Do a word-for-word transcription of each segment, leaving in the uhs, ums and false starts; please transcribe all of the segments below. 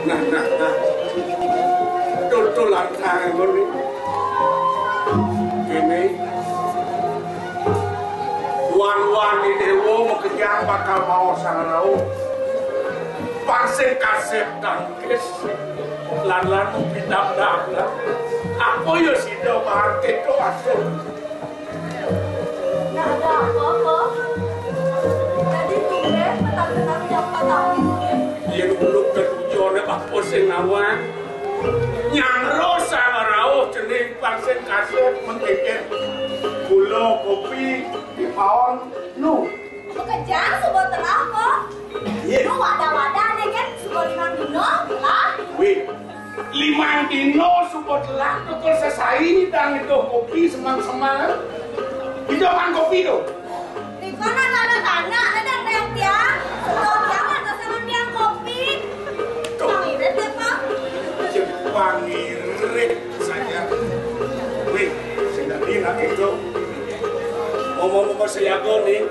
Nah, nah, nah. Tutulan tangan gue nih. Ini. Wan-wan di dewa makejang bakal mau sang rauh. Pang sing kasep tangkis. Lan-lan pitam dahlan. Apa ya sida bangkit to asul? Nah, ada apa, Pak? Tadi tumben petang-petang jam empat tadi. Yen uluk ketujuan apa sing nawang? Nyangro sang rauh cening pang sing kasep mentekin. Gula, kopi, dipaon, nu. Makejang suba telah, Pak. Iya. Nu wadah-wadah né kan suba limang dina telah. Wih. Limang dina suba telah tukul sesai dang ngeduh kopi semang-semang. Ijo kan kopi to. Nika nak tanda-tanda ada tiang-tiang. Suba tiang ada sama tiang kopi. Tuh. Pangirit ya, Pak. Cek pangirit saja. Wih, sing dadi nak itu. Omong-omong sayaga nih.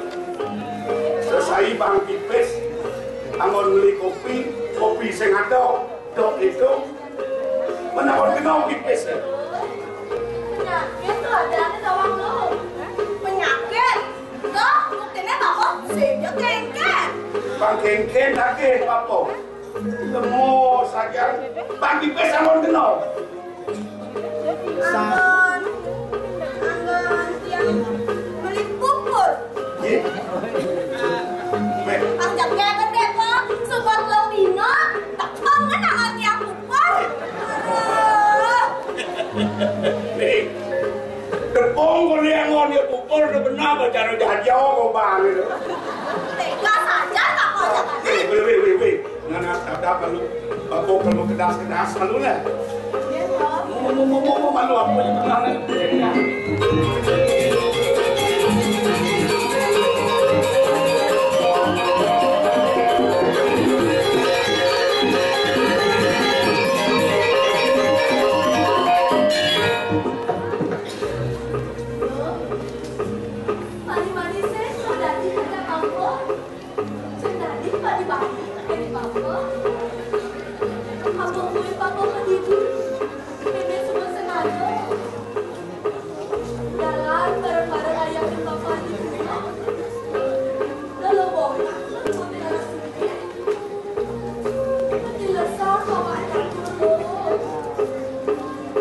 Sesai Bang Pipis anggon meli kopi, kopi sing ada, dok itu. Menawa kena Pipis. Penyakit tuh ada ada tawang lu. Penyakit? Tuh, buktinya bapak sih, dia kengken. Bang kengken lagi, apa? Lemo saja. Bang Pipis anggon kena. Anggon, anggon tiang meli pupur. Nggih. Wéh. Pang jegég gedé, Pak. Suba telung dina, tepung kan anggon tiang pupur. Aduh. Nih, tepung koné anggon ya pupur, udah benar, cara jahat jauh, Bang, gitu. Tega saja, tak kau jangan. Wéh, wéh, wéh, wéh, wéh. Nah, nah, ada perlu, apa perlu kedas-kedas perlu lah. Mau, mau, mau, mau, mau, malu apa yang pernah lah. Mani-mani sih, sudah di kerja kampung. Sendadi padi-padi, padi papa. Apa kuwi papa ketidur? Nenek semua sengaja. Dalam bareng-bareng ayah dan papa di rumah. Lalu bongkar, lalu bongkar sungai. Mati lesah, papa akan turun.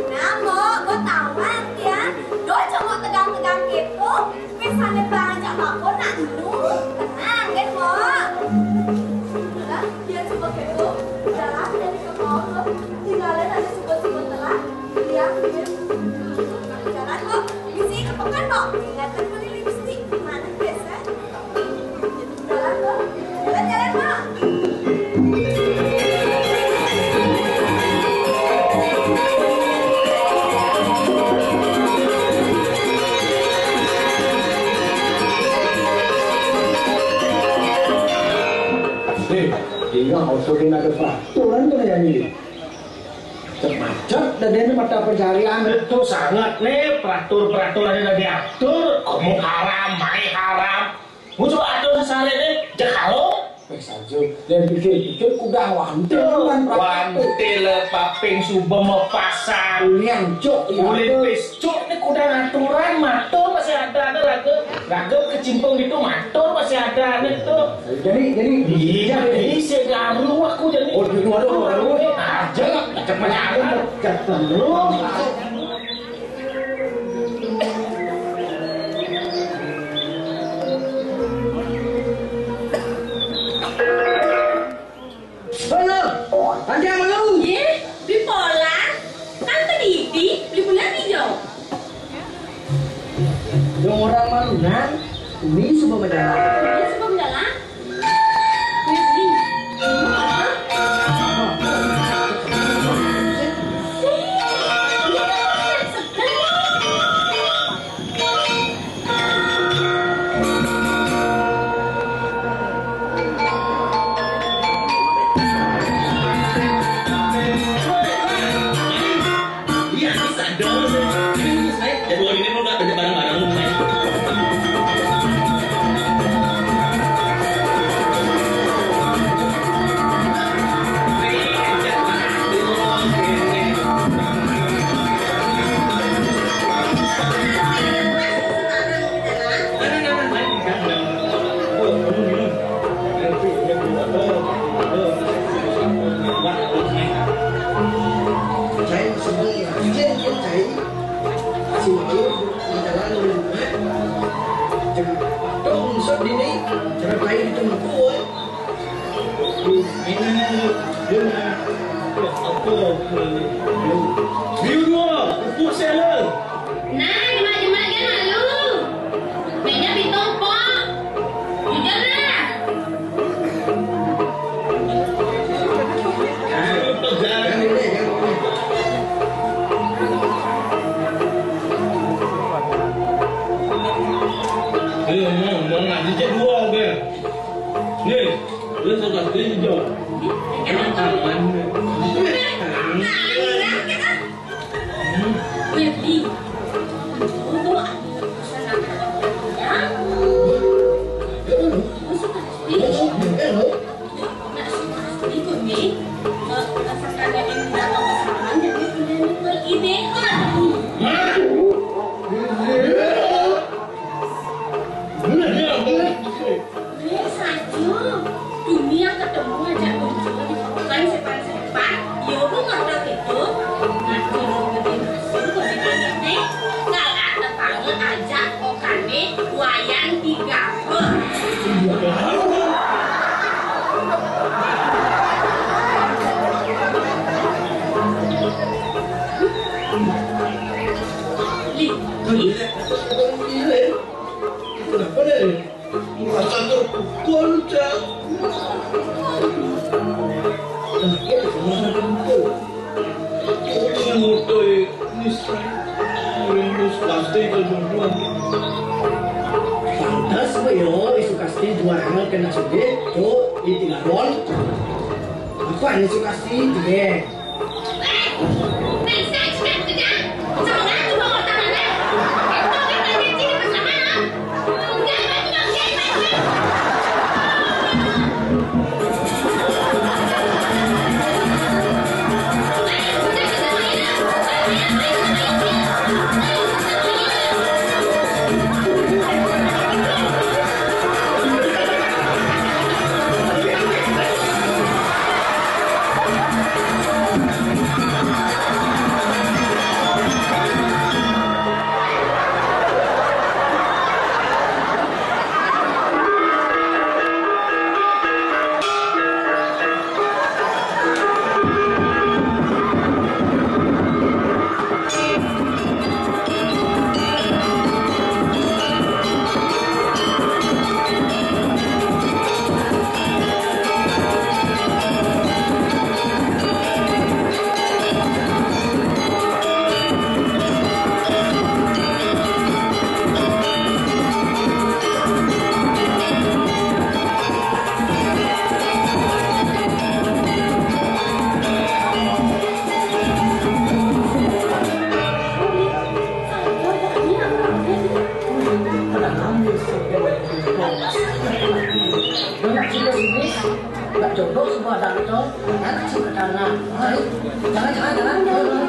Nah, Mbok, gua tahu, Tian. Doi cuma tegang-tegang gitu. Wis sané bang ajak mabur nak enu. Tenang, nggih, Mbok. Lah, dia coba kepo. Jalan dari ke bawah, tinggalin aja coba-coba telat. Lihat, dia. Jalan, Mbok. Misi ke pekan, Mbok. Ingatkan beli lipstik. Mana biasa? Jalan, Mbok. Jalan, jalan, Mbok. Nih, tinggal usulin ada peraturan tuh yang ini. Macet-macet, dan ini mata pencarian. Itu sangat nih, peratur-peraturan yang diatur, kamu haram, mai haram. Muncul atur sasare nih, jek halo. Wis aja, dan pikir-pikir udah wantil kan, Pak. Wantil, paping suba mepasan. Ulian, Cuk, iya. Ulin pis, Cuk, ini kuda aturan, matur masih ada, ada raga, raga kecimpung gitu, matur masih ada, ada tuh. Jadi, jadi, iya, jadi saya garu aku jadi. Oh, gitu, aduh, aduh. Aja lah, cek menyala. Cek terus. Halo, ada yang malu? Ye, beli pola. Kan tadi di, beli punya hijau. Yang orang malu, nah, ini semua mendalam. Ini semua mendalam. Ini, ini. Apa? Apa? Sok dini, cara kain itu mukul, eh. Ini, ini, ini, apa, apa, ini. Liu dua, ukur saya lah. Nah, jemak-jemak kan malu. Kayaknya pitung, Pok. Jujur lah. Ayo, mau, mau ngaji cek dua, oke. Nih, lu suka sini, Jo. Emang aman, nih. Baby, itu ada pesanan ya. Lu suka sini? Nak suka sini, Bumi. Eh, masakannya ini datang pesanan, jadi punya ini ke ide. Aduh. Bener, ya, bener. Wis, Aju. Dunia ketemu ngajak muncul di pokoknya sepan-sepan. Yo, aku ngotot itu. Ngatur lebih masuk, lebih panas nih. Kalau ada tamu ajak, okane wayang tiga. Li. Kenapa deh? Merasa terpukul, Cak. Kenapa ya, merasa terpukul? Aku dengan motor ini, Rinus pasti kejujuran. Pantas, Pak, yo, isu pasti juara kena sedih, tuh, di tiga gol. Apa ini isu pasti, deh? Banyak juga sini, nggak jodoh semua ada itu. Jangan kasih ke tanah. Ayo, jangan, jangan, jangan.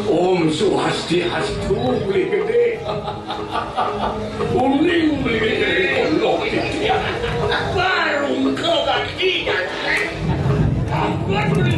Om Swastiastu, beli gede. Uning beli gede, pondok gede. Baru engkau ganti. Apa beli?